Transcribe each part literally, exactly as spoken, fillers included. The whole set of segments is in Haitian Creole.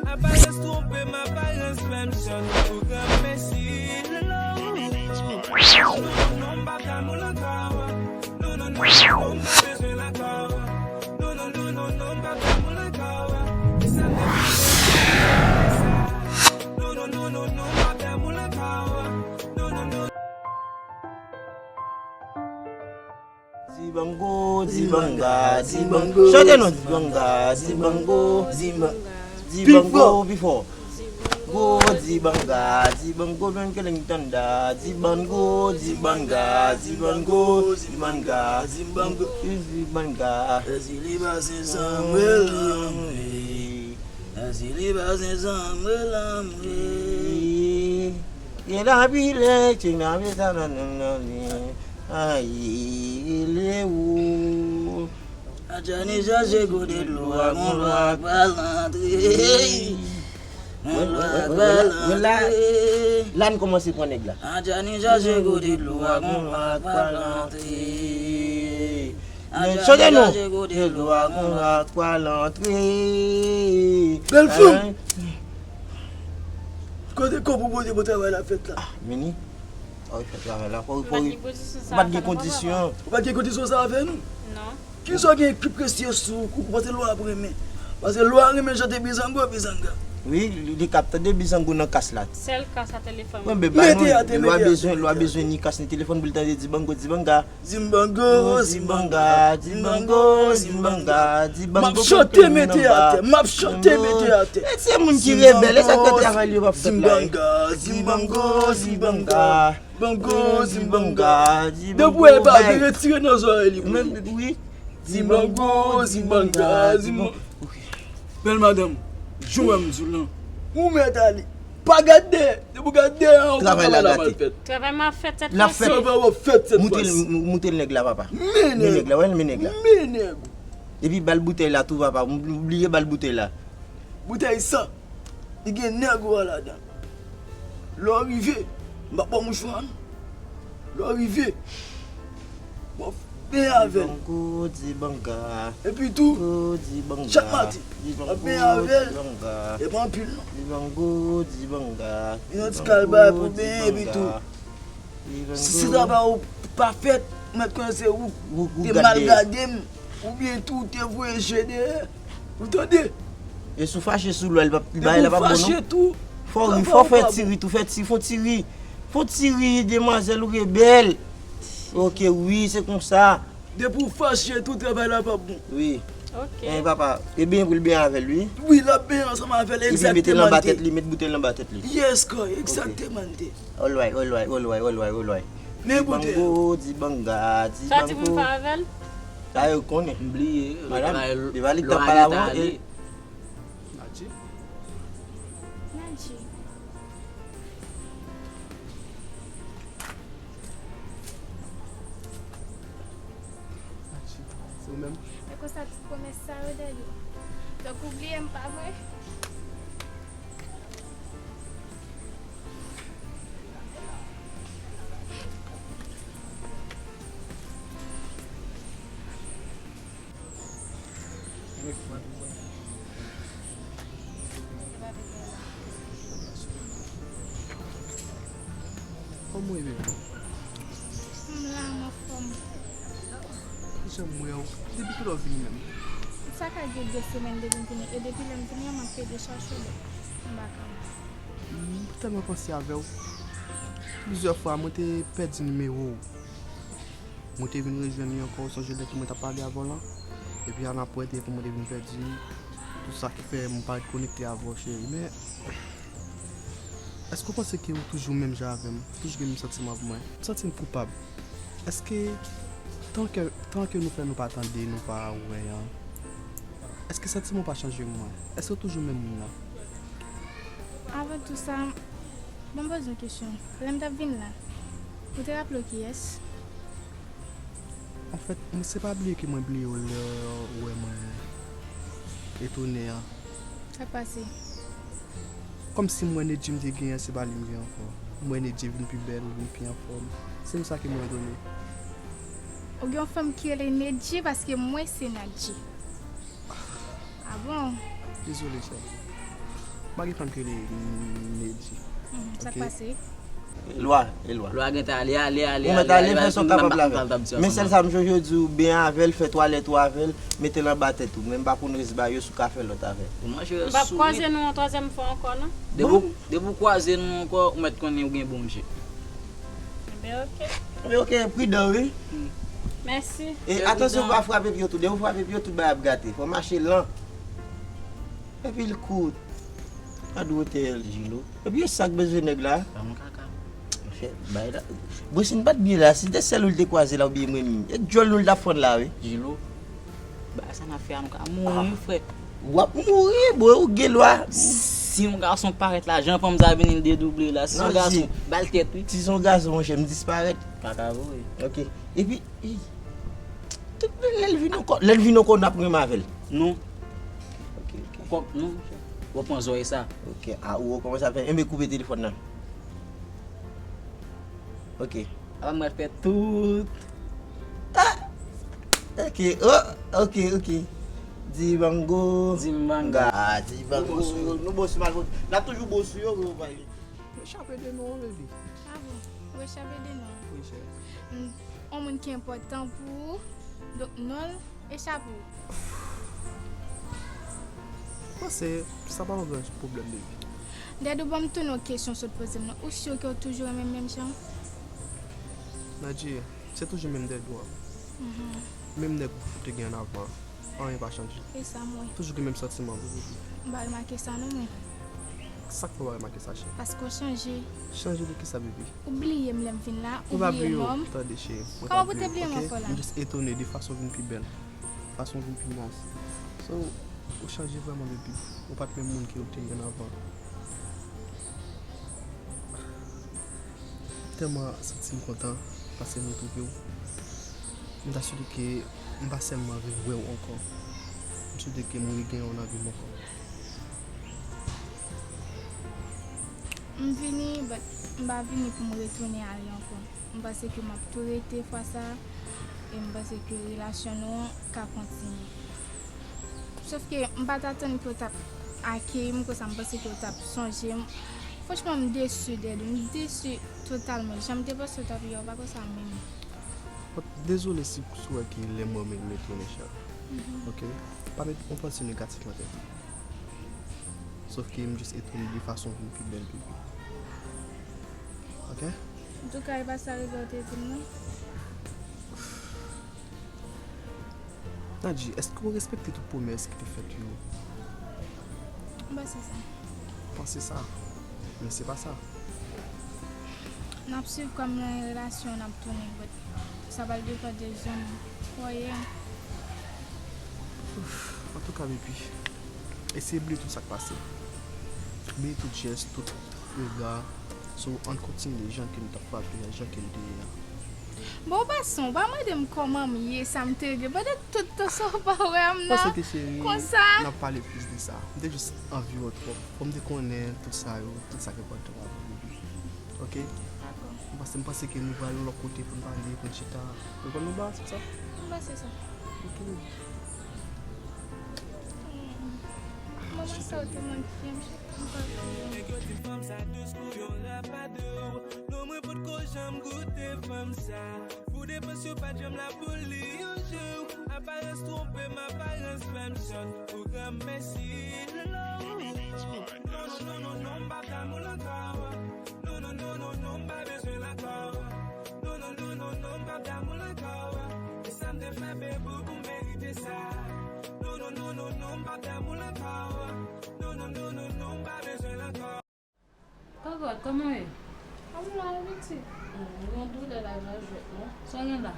Aparans twonpe m, aparans fè m chanje pou granmesi. Non, non, non, m pa ka mouri ankò. Non, non, non, non, non, m pa bezwen l ankò. Non, non, non, non, non, m pa ka mouri ankò. E sa m te vin fè sa. Non, non, non, non, non, m pa ka mouri ankò. Non, non, non. Dibango, dibanga, dibango. Chante non, dibanga, dibango, diba-, dibango, pi fò. Go, dibanga, dibango, ben keleng tanda, dibango, dibanga, dibango, dibanga, dibango, dibanga. Zili ba se zanm relanm. Zili ba se zanm relanm. Ye la pile, ching na me sa nan nan nan. Ayi, rele ou. Adjani chache kote dlo a, gon lwa k pral antre. Gon lwa k pral antre. La n kòmanse pran nèg la. Adjani chache kote dlo a, gon lwa k pral antre. Adjani chache kote dlo a, gon lwa k pral antre. Bèl fanm. Kote kòb ou pote pou travay la fèt la? Ah, vini. Ou fè travay la. Ou pa t gen kondisyon sa avè nou, papa. Ou pa t gen kondisyon sa avè nou? Non. Kisa w gen ki presye sou ou? Ou panse lwa ap renmen? Paske lwa renmen chante bizango, bizanga. Wi, li, li k ap tande bizango nan kas la. Sèl kas a telefòn. Mete atè, mete atè, mete atè. Lwa bezwen, lwa bezwen ni kas ni telefòn pou l tande dibango, dibanga. Zimbango, zimbango, zimbango, zimbango. M ap chante mete atè, m ap chante mete atè. E se moun ki rebèl, e sa k fè travay li yo p ap fèt la. Zimbango, zimbango, zimbango. Bango, zimbango. Depi w wè l pa vle retire nan zòrèy li pou li. Wi. Zimbango, zimbango, zimbango. Bèl madanm, jan w wè m di w lan. Ou mèt ale. Pa gad dèyè. Depi w gad dèyè ankò, travay la mal fèt. Travay m ap fèt sèt fwa. Travay w ap fèt sèt fwa. Moute l, moute l nèg la, papa. Men nèg la, wè l men nèg la. Men nèg. Epi ba l boutèy la tou, papa. Bliye ba l boutèy la. Boutèy san. Li gen nèg ou an ladan. Lè w rive, m p ap ba w mouchwa non. Lè w rive, w ap benyen avè l. Dibango, dibanga. Epi tou, chak maten, w ap benyen avè l. E pa anpil non. Li yon ti kalbay pou benyen epi tou. Si, si travay ou pa fèt, ou mèt konnen se ou ki te mal gade m, oubyen tou ou te voye je dèyè. Ou tande? E si w fache sou lwa, li p ap, li bagay la p ap bon non. Fò w ri, fò w fè ti ri tou, fè ti, fon ti ri. Fon ti ri, demwazèl, ou rebèl. Ok, wi, se konsa. Depi w fache tou, travay la p ap bon. Wi. Ok. Eh, papa, e benyen pou l benyen avè l, wi. Wi, l ap benyen ansanm avè l, egzakteman. Epi mete l anba tèt li, met boutèy l anba tèt li. Yes, kòrèk, egzakteman li te. Olway, olway, olway, olway, olway, olway. Men boutèy. Dibango, dibanga, dibango. Sa w di pou m fè avè l? Sa yo konnen. M bliye. Madanm, li pa li k t ap pale avè w, e. Nadji. Nadji. Nadji, se ou menm? E konsa tout pwomès sa yo dèyè. Donk ou bliye m pa vre? Kòman w ye, bebe? M la, m anfòm. Kijan m wè w? Depi kilè w vini menm? Sa ka gen de semèn depi m vini, e depi lè m vini an, m ap plede chache w, m pa ka wè w. M tèlman panse avè w. Plizyè fwa, mwen te pèdi nimewo w. Mwen te vin rejwenn li ankò, ou sonje lè ke mwen t ap pale avè w lan? Epi annapre, te pou mwen te vin pèdi, tout sa ki fè mwen pa ret konekte avè w, cheri. Men, èske w panse ke ou toujou menm jan avè m? Ou toujou gen menm santiman pou mwen? M santi m koupab. Èske tan ke, tan ke nou fè nou pa tande, nou pa wè an, èske santiman w pa chanje mwen? Èske w toujou menm moun nan? Avan tou sa, ban m poze yon kesyon. Lè m t ap vin la, ou te raple w kiyès? Anfèt, mwen se pa bliye ke mwen bliye w lè w wè mwen etone an. Sa k pase? Kòmsi m wè Nedji m te genyen, se pa li m gen ankò. M wè Nedji vin pi bèl, ou vin pi anfòm. Se pou sa ke mwen etone. Ou gen yon fanm ki rele Nedji paske mwen se Nadji. Ah bon? Dezole, chè. M pa gen fanm ki rele Nedi. Mhm, sa k pase? Lwa, e lwa. Lwa gen ta ale, ale, ale. Ou mèt ale fè sa w kapab la fè. Men sèl sa m chonje yo di w, ben avè l, fè twalèt ou avè l, mete l anba tèt ou. Men m pa konn res ba yo si w ka fè lòt avè l. Ou manje sou. M p ap kwaze nou yon twazyèm fwa ankò non. Depi w kwaze nou ankò, ou mèt konnen ou gen bon je. Enben ok. Men ok, pridan wi. Mèsi. E atansyon pa frape pye w tou. Depi w frape pye w tout bagay ap gate. Fò w mache lan. Epi l kout. Gad wotè l Jilo. Epi e sa k bezwen nèg la. Ban m kaka. Monchè, bay la. Bosini pa t byen la, si te sèl ou l te kwaze la oubyen mwen menm. E djòl nou l t ap fann la wi. Jilo. Bagay sa n ap fè a nou ka mouri wi frè. W ap mouri bro, ou gen lwa. Si yon gason parèt la, jan fanm sa vini l dedouble la, si yon gason, ba l tèt wi. Si se yon gason monchè, m disparèt. Kaka vre. Ok. Epi, lè l vin ankò, lè l vin ankò n ap renmen avè l. Non. Ok, ok. Kòk non. Ou pran zòrèy sa. Ok, a ou kòmanse ap fè, enben koupe telefòn nan. Ok. Apa m pral fè tout. Ok, oh, ok, ok. Dibango. Dimbanga. Ah, Dibango. Nou bon sou mal. N ap toujou bon sou yo, bro. Chape de non, baby. Ah bon? Wi, chape de non. Wi, chè. On moun ki enpòtan pou ou, donk non l e chape w. Panse sa pa yon gran pwoblèm, baby. Dèdou, ban m tounen yon kesyon sot poze m nan. Ou si ke w toujou renmen m menm jan? Nadji, se toujou menm Dèdou an. Menm nèg ou te gen ann avan an, anyen pa chanje. E sa m wè. Toujou gen menm santiman pou li. M pa remake sa non mwen. Sa k fè w pa remake sa, chè? Paske w chanje. Chanje de kisa, baby? Ou bliye m lè m vin la, ou Mwen pa bliye bliye non m. W, tande cheri. Mwen Kòman pa pou te bliye bliye w, m ok? Ankò la? M just etone de fason w vin pi bèl. Fason w vin pi nas. So, ou chanje vrèman, baby. Ou pa t menm moun ke w te ye ann avan. M tèlman santi m kontan paske m retwouve w. M ta swete ke m pa sèlman rewè w ankò. M swete ke m regenyen w nan vi m ankò. M vini, but m pa vini pou m retounen ale ankò. M panse ke m ap tou rete fwa sa, e m panse ke relasyon nou an ka kontinye. Sòf ke m pa t atann ke w t ap akeyi m konsa, m panse ke w t ap sonje m. Franchman, m desi, Dèdou, m desi totalman. Jan m te panse w t ap ye a, w pa konsa menm. But dezole si, si w wè ke lè m wè w, m retounen, chè. Ok? Pa met yon panse negatif nan tèt ou. Sòf ke m just etone de fason w vin pi bèl, baby. Ok? Antouka, e pa sa revè w te di m non. Nadji, èske w respekte tout pwomès ki te fèt yo? M panse sa. Panse sa, men se pa sa. N ap swiv kòm nan yon relasyon, n ap tounen, but sa pral depann de jan m wè w ye a. Antouka, baby, eseye bliye tout sa k pase. Bliye tout jès, tout rega. So, ann kontinye jan ke n t ap frape a, jan ke n te ye a. Bon, w pa son, w pa mande m kòman m ye, sa m te regle. Pandan tout tan sa w pa wè m nan. Panse ke cheri, Konsa. N ap pale plis de sa. M te jis anvi wè w twòp. Fò m te konnen tout sa yo, tout sa k enpòtan avè w, baby. Ok? Dakò. M panse, m panse ke nou pral yon lòt kote pou n pale, pou n chita. Ou konn nou ba tout sa? M panse sa. Ok, baby. Moman sa w te manke m, m pa vle. Nèg yo di fanm sa dous kou yon rapadou. Non, mwen potko janm goute fanm sa. Pou depans yo pa janm la pou li yon jou. Aparans twonpe m, aparans fè m sòt. Pou granmèsi, Lord. Non, non, non, non, non, m pa damou l ankò. Non, non, non, non, non, m pa bezwen l ankò. Non, non, non, non, non, m pa damou l ankò. E sa m te fè, bebou, pou m merite sa. Non, non, non, non, non, m pa damou l ankò. Non, non, non, non, non, m pa bezwen l ankò. Kòkòt, kòman w ye? Kòm la, pitit. Mwen gen doulè la, jan jwèt non. Sa w gen la?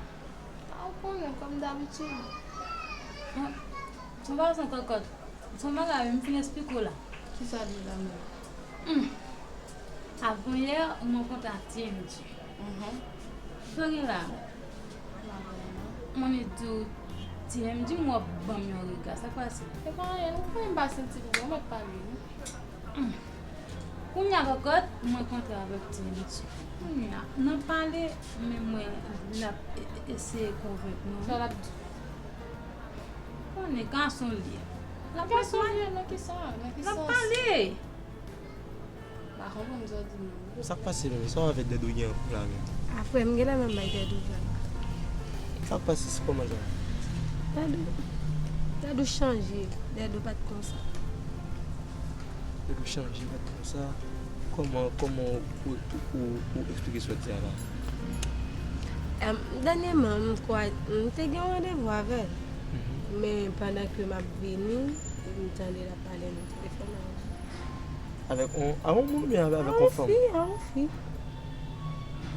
A, ou konnen, kòm dabitid. An, an pasan, Kòkòt, se yon bagay wi, m fin eksplike w la. Kisa li la menm? Hum. Avan yè, ou rankontre ak T M J. Mhm. Sa w gen la? Mwen di w, T M J, m wè w ban m yon rega, sa k pase? E pa anyen, non, mwen pa santi m byen, ou mèt pale wi. Hum. Kounye a, Kòkòt, m rankontre avèk T M J. Kounye a, nan pale, men mwen, l ap e-, e-, eseye konvenk mwen. Sa l ap di? Konnen gason l ye. Gason ye, nan ki sa? Nan ki sans? N ap pale. M pa konprann sa w di m nan. Sa k pase menm? Sa w avèk Dèdou gen la menm? Apre, m genlè menm bay Dèdou vag. Sa k pase? Se kòman sa? Dèdou, Dèdou chanje. Dèdou pa t konsa. Dèdou chanje, pa t konsa. Kòman, kòman ou, ou, ou, ou eksplike sa w di a la? Em, dènyèman, m kwè, m te gen yon randevou avè l. Mhm. Men pandan ke m ap vini, m tande l ap pale nan telefòn avè m. Avèk yon, a yon moun oubyen avè, avèk yon fanm? A yon fi, a yon fi.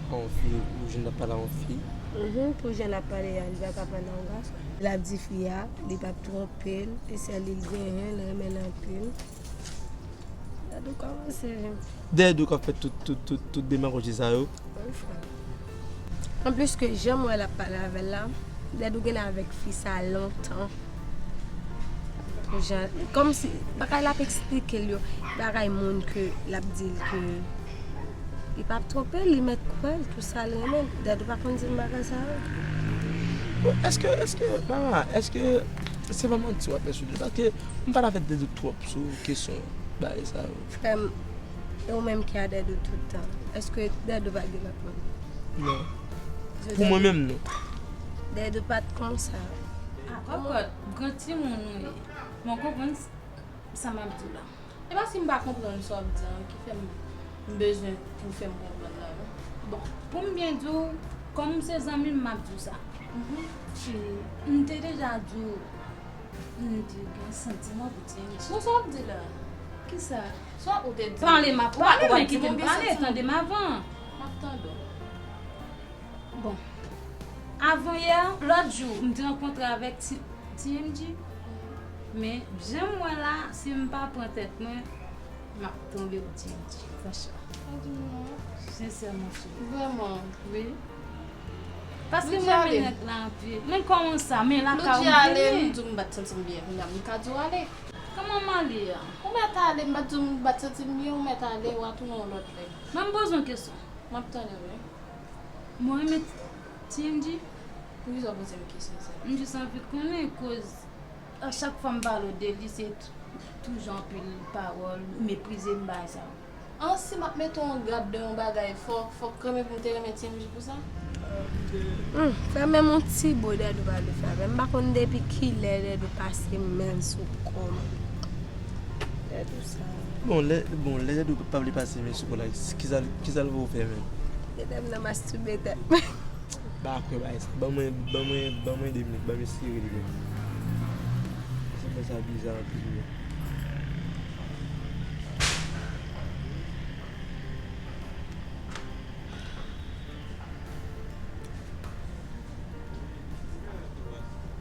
A yon fi, ou jwenn l ap pale a yon fi? Mhm, pou jan l ap pale a, li pa ka pale a yon gason. L ap di fi a, li p ap twonpe l, e sèl li l genyen, l renmen l anpil. Dèdou kòmanse. Dèdou k ap fè tout, tout, tout, tout demagoji sa yo. Wi, frè. Anplis ke jan m wè l ap pale avè l la, Dèdou genlè avèk fi sa lontan. Jan, kòmsi, bagay l ap eksplike l yo, bagay moun ke l ap di l ke li p ap twonpe l, li mèt kwè l, tout sa l renmen. Dèdou pa konn di m bagay sa yo. Bon, èske, èske, mama, èske se pa manti w ap fè sou li? Paske m pa t avèk Dèdou twòp sou kesyon bagay sa yo. Frè m, e ou menm ki a Dèdou tout tan. Èske Dèdou pa gen lòt moun? Non. Pou mwen menm, non. Dèdou pa t konsa. Ah, kòkòt, gran timoun ou ye. Mwen konprann s-, sa m ap di w la. E pa si m pa konprann sa w ap di an ki fè m, m bezwen pou w fè m konprann la, non. Bon, pou m byen di w, kòm se zanmi m, m ap di w sa. Mhm. E m te deja di w, m te gen santiman pou Thierry. Non, sa w ap di la? Kisa? Sa ou te di? Pale, m ap pale, w ap kite m pale, tande m avan. M ap tande w. Bon. Avan yè, lòt jou, m te rankontre avèk T-, T M G. Men, jan m wè la, si m pa pran tèt mwen, m ap tonbe pou T M G, franchman. Pa di m non. Sensèman, cheri. Vrèman? Wi. Paske m renmen nèg la anpil. Men kòman sa? Men lakay ou m vini. Nou di ale, m di w m pa t santi m byen. Kounye a, m ka di w ale. Kòman m ale a? Ou mèt ale, m pa t di w m pa t santi m byen, ou mèt ale, w a tounen yon lòt lè. Men m poze yon kesyon. M ap tande w, wi. Mwen renmen T M G. Poukisa w poze m kesyon sa? M jis anvi konnen, koz a chak fwa m pale w de li, se t-, toujou anpil pawòl, meprize m, bagay sa yo. An, si m ap mete yon grad de yon bagay, fòk, fòk renmen pou m te renmen T M G pou sa? Hmm, fè menm yon ti bo Dèdou pa vle fè avè m. M pa konn depi kilè Dèdou pase men l sou kò m. Dèdou sa. Bon, lè, bon, lè Dèdou pa vle pase men sou kò l la, kisa, kisa l voye w fè menm? Genlè m nan mastibe tèt mwen. M pa kwè bagay sa. Ban mwen, ban mwen, ban mwen de minit, ban m eseye rele Dèdou. Sa fè sa biza anpil wi.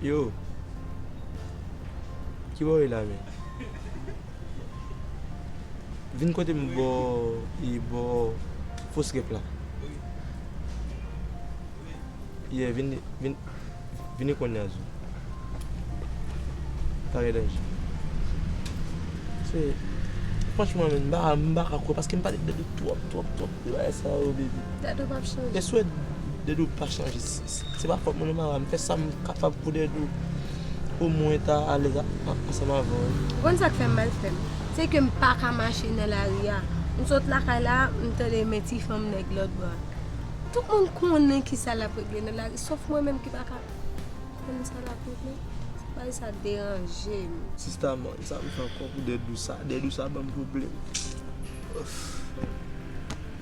Yo. Ki bò w ye la menm? Vin kote m bò, e bò Fosrèp la. Yeah, vin, vin, vini kounye a, Zo. Pa gen danje. Se, franchman, menm, m pa, m pa ka kwè, paske m pale de Dèdou twòp, twòp, twòp, de bagay sa yo, baby. Dèdou p ap chanje. E swè Dèdou pa chanje, se, se, se pa fòt mwen, non, mama. M fè sa m kapab pou Dèdou omwen ta alèz a, a, ansanm avè w. Ou konn sa k fè m mal, frè m? Se ke m pa ka mache nan lari a. M sot lakay la, m tande men ti fanm nèg lòt bò a. Tout moun konnen kisa l ap regle nan lari, sòf mwen menm ki pa ka konn sa l ap regle. Bagay sa deranje m. Sista, man, sa m fè ankò pou Dèdou sa. Dèdou sa ban m pwoblèm. Ouf.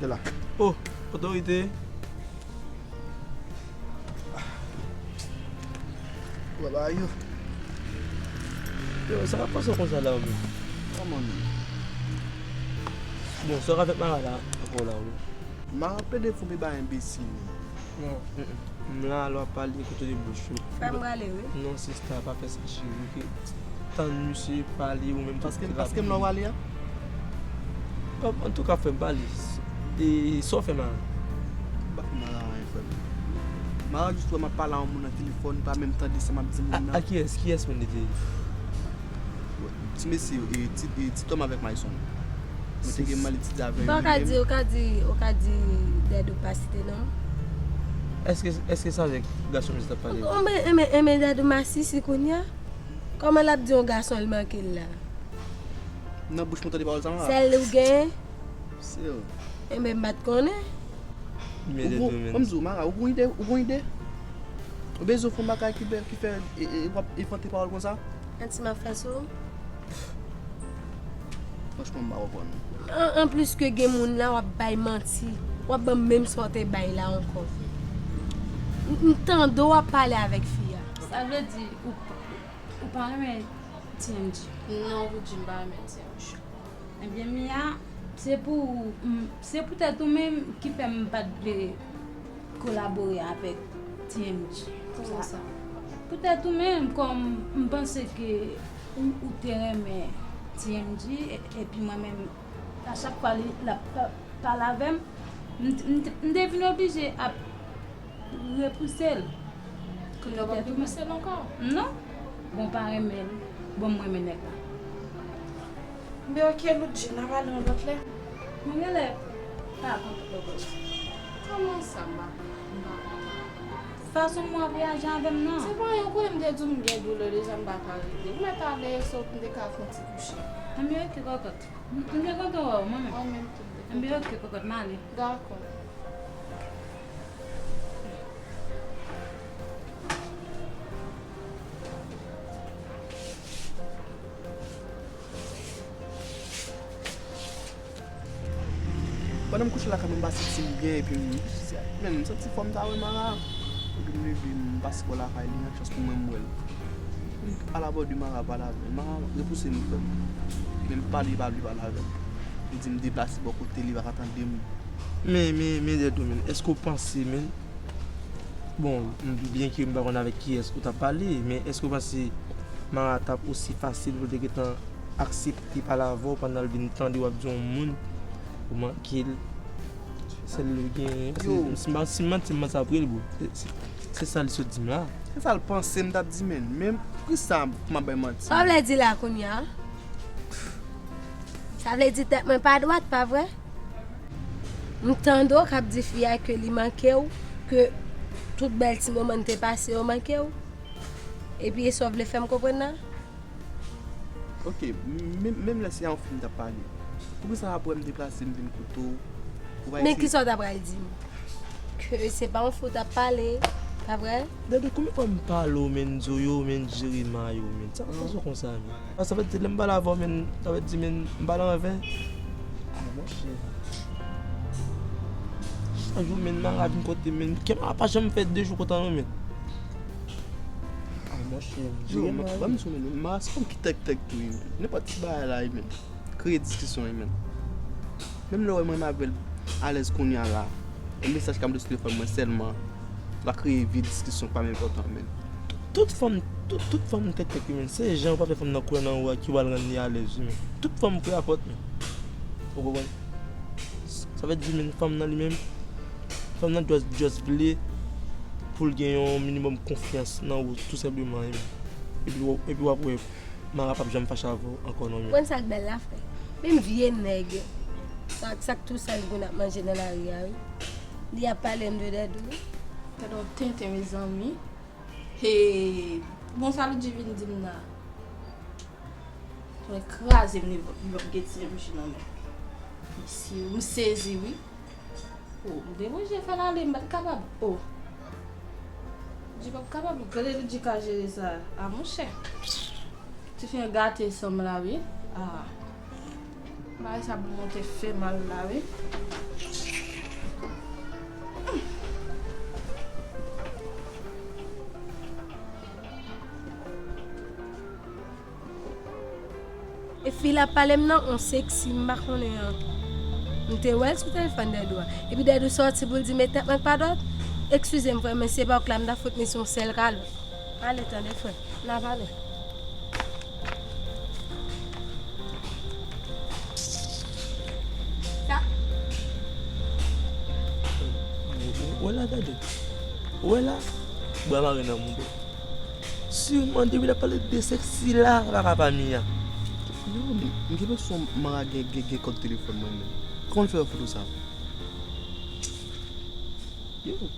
De la. Oh, otorite. Baba yo. Yo, sa k ap pase w konsa la, ou menm? Kòman menm? Bon, sa w ka fè Mara la ankò la, wi. Mara plede fon pi ba enbesil. Non, mm, mm. M la, lè w ap pale, kote de bouch ou. Fè m rale, wi. Non, sista, pa fè sa, cheri, oke? Tann misye pale, ou menm tou. Paske, paske m la w ale a? Antouka, frè m, pale. E sa w fè Mara? M pa fè Mara anyen, frè m. Mara jis wè m ap pale a yon moun nan telefòn, li pa menm tande sa m ap di moun nan. A, a kiyès? Kiyès menm li te ye? Ti mesye yo, e, ti, e, Ti Tòm avèk Mayson. Mwen te gen mal etidye avè yo. Ou pa ka di, ou ka di, ou ka di Dèdou pa site non. Èske, èske se avèk gason misye t ap pale? Ou, ou, men, men, men Dèdou masisi kounye a? Kòman l ap di yon gason l manke l la? Nan bouch mwen tande pawòl sa, Mara. Sèl ou genyen? Sèl. Enben, m pa t konnen. Ou gon, ban m di w, Mara, ou gon ide, ou gon ide? Ou bezwen fè yon bagay ki bèl, ki fè, e, e, w ap envante pawòl konsa? Manti m ap fè sou ou? Franchman, m pa konprann. An, anplis ke gen moun la, w ap bay manti. W ap ban m menm sa w te bay la ankò. M, m tande w ap pale avèk fi a. Sa vle di, ou, ou pa renmen T M G? Non, Roody, m pa renmen T M G. Ebyen, Mia, se pou, m, se poutèt ou menm ki fè m pa t vle kolabore avèk T M G. Kòman sa? Poutèt ou menm, kòm m panse ke ou, ou te renmen T M G, e, epi mwen menm, a chak fwa li, l ap pa-, pale avè m, m, m, m te vin oblije ap repouse l. Kounye a w p ap repouse l ankò? Non. Bon, w pa renmen l. Bon, m renmen nèg la. Men oke, Loudji, n a pale yon lòt lè. Mwen genlè pa konprann. Kòman sa, m pa, m pa konprann? Fason moun ap reyaji avè m nan. Se pa anyen, ou konnen m te di w m gen doulè deja, m pa ka rete. Ou mèt ale, sot m te ka fè yon ti kouche. Anben, oke, kòkòt. M, m te kontan wè w, mwen menm. Mwen menm tou, m te kontan. Anben, oke, kòkòt, m ale. Dakò. Pandan m kouche lakay mwen, m pa santi m byen, epi m, men m santi fò m ta wè Mara. Epi m leve, m pase bò lakay li, yon chans pou mwen, m wè l. M pale avè w de Mara, pale avè l. Mara repouse m, frè m. Men m pale, li pa vle pale avè m. Li di m deplase bò kote, li pa ka tande m. Men, men, men, Dèdou, men, èske w panse, men, bon, m, byenke m pa konn avèk kiyès ou t ap pale, men èske w panse Mara t ap osi fasil pou l te gentan aksepte pale avè w pandan l vin tande w ap di yon moun ou manke l, sèl li genyen? Si, si m pa, si m manti, m manti apre l, bro. Se, se, se sa li sot di m la. Se sa l panse m t ap di, men, men poukisa pou m ap bay manti? Sa w vle di la kounye a? Sa vle di tèt mwen pa dwat, pa vre? M tande w k ap di fi a ke li manke w, ke tout bèl ti moman n te pase yo manke w. Epi e sa w vle fè m konprann la? Oke, menm, menm lè se a yon fi m t ap pale, poukisa apre m deplase m vin kote w, ou pa eseye? Men kisa w ta pral di m? Ke se pa yon fi w t ap pale, pa vre? Dèdou, konbyen fwa m pale w, men, di w yo, men, Jerema yo, men, sa, sa, sa konsa, men. Sa vle di, lè m pale avè w, men, sa vle di, men, m pale anven. Ah, monchè. Chak jou, men, Mara vin kote m, men, kè m pa janm fè de jou kontan, non, men. Ah, monchè, yo, Jerema, ban m sou, men, Mara se fanm ki tèktèk tou, wi, men. Nenpòt ti bagay la, wi, men. Kreye diskisyon, wi, men. Menm lè w wè mwen menm avè l alèz kounye a la, e mesaj k ap monte sou telefòn mwen sèlman, l ap kreye vye diskisyon k pa menm enpòtan, men. Tout, tout fanm, tout, tout fanm tèktèk yo, men. Se jan yo pa fè fanm nan kwè nan ou a ki pral rann li alèz, wi, men. Tout fanm kwè a fòt, men. Ou konprann? Sa vle di, men, fanm nan li menm, fanm nan just, just vle pou l gen yon minimòm konfyans nan ou, tou senpleman, wi, men. Epi w, epi w ap wè, Mara p ap janm fache avè w ankò non, men. Konn sa k bèl la, frè? Menm vye nèg, sa, sa k tou sèl goun ap manje nan lari a, wi. Li ap pale m de Dèdou, wi. Gade yon tenten, mezanmi. Hey, bon, sa Loudji vin di m nan. Mwen kraze m li, li p ap gen T M G nan men. Mesye, m sezi, wi. Oh, m te oblije fè l ale, m pa t kapab. Oh. Loudji p ap kapab, gade Loudji ka jere sa. Ah, monchè. Ti fi an gate san m la, wi. Ah. Bagay sa pou monte fè mal la, wi. E fi l ap pale m nan, on seksi, m pa konnen an. M te wè l sou telefòn Dèdou a. Epi Dèdou sòti pou l di, "Men tèt mwen pa dwat." Eskize m, frè, men se pa w k la, m ta fout misye yon sèl kalòt. Ale, tande, frè. N a pale. Sa. Ou wè la, gade. Ou wè la. Bwa mare nan moun. Sirman depi l ap pale de sèks sila, pa ka pa Mia. Yo, m, m gen enpresyon Mara gen, gen, gen kòd telefòn mwen menm. Kòman l fè wè foto sa? Yo,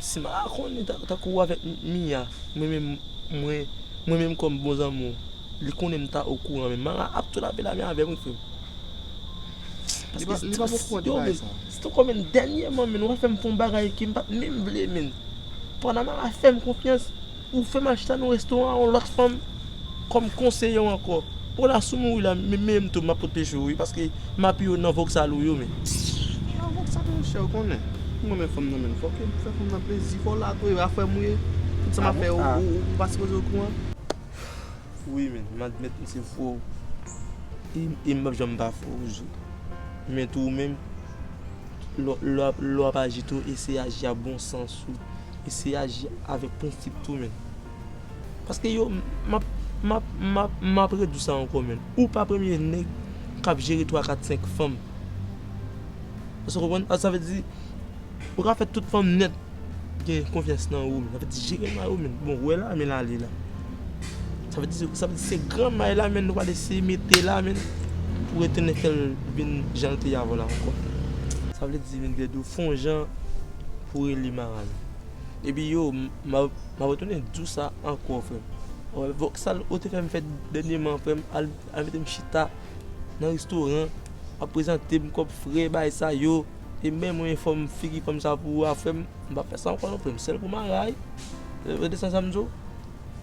si Mara konnen ta, tankou w avèk M-, Mia, mwen menm, mwen, Mwen menm kòm bon zanmi w, li konnen m ta okouran, men Mara ap tou lape la men avè m wi frè m. Li pa, li pa okouran de bagay sa. Se tankou men dènyèman men ou fè m fè yon bagay ke m pa t menm vle men. Pandan Mara fè m konfyans, ou fè m al chita nan yon restoran a yon lòt fanm kòm konseye w ankò. Ou la sou mouri la, men menm tou m ap pot peche w wi, paske m apiye w nan voksal ou yo men. Nan voksal ou chè ou konnen. Mwen men fanm nan men fòk m fè fanm nan plezi, fò w la tou, e pa frè m ou ye. Tout sa m ap fè ou, ou, ou pa sipoze okouran. Wi men, m admèt m se fou. E, e m p ap janm pa fou wi. Men tou ou menm, lè w ap aji tou, eseye aji ak bon sans ou. Eseye aji avèk prensip tou men. Paske yo, m ap, m ap, m ap, m ap redi w sa ankò men. Ou pa premye nèg k ap jere twa, kat, senk fanm. Èske w konprann? Sa vle di, ou ka fè tout fanm nèt gen konfyans nan ou men. Sa vle di jere mari w men. Bon, ou wè la men l ale la. Sa vle di, sa vle di se gran may la men nou pral eseye mete la men pou retounen fè l vin jan l te ye avan la ankò. Sa vle di men Dèdou fè yon jan pou rele Mara men. Epi yo, m ap, m ap retounen di w sa ankò frè m. Ou wè voksal ou te fè m fè dènyèman frè m, al, al mete m chita nan restoran, ap prezante m kòm frè bagay sa yo. E menm mwen fò m figi fanm sa pou ou a frè m. M p ap fè sa ankò non frè m, sèl pou Mara wi. Redesann sa m di w.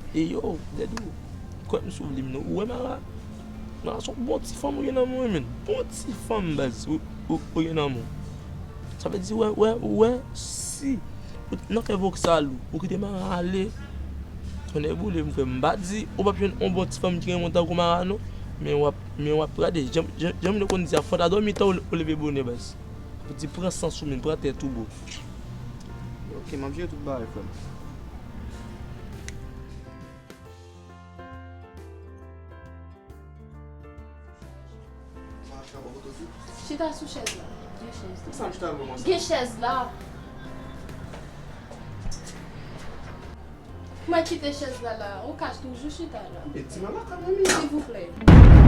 E yo, Dèdou, kwè m si w vle m non. Ou wè Mara? Mara se yon bon ti fanm ou gen nan men w wi men. Bon ti fanm baz ou, ou, ou gen nan men w. Sa vle di, wè, wè, wè, si ou nan fè voksal ou, ou kite Mara ale, tonnè boule m frè m. M pa di ou p ap jwenn yon bon ti fanm ki renmen w tankou Mara non, men w ap, men w ap gade, jan, jan, jan m te konn di a, fò w ta dòmi tan ou, ou leve bonè baz. Pou di pran sans ou men, pran tèt ou bro. Ok, m ap jere tout bagay frè m. Chita sou chèz la. Gen chèz la. Sa m chita pou mwen sa? Gen chèz la. Mwen kite chèz la la. Ou ka toujou chita la. E ti malaka mwen menm. Silvouplè.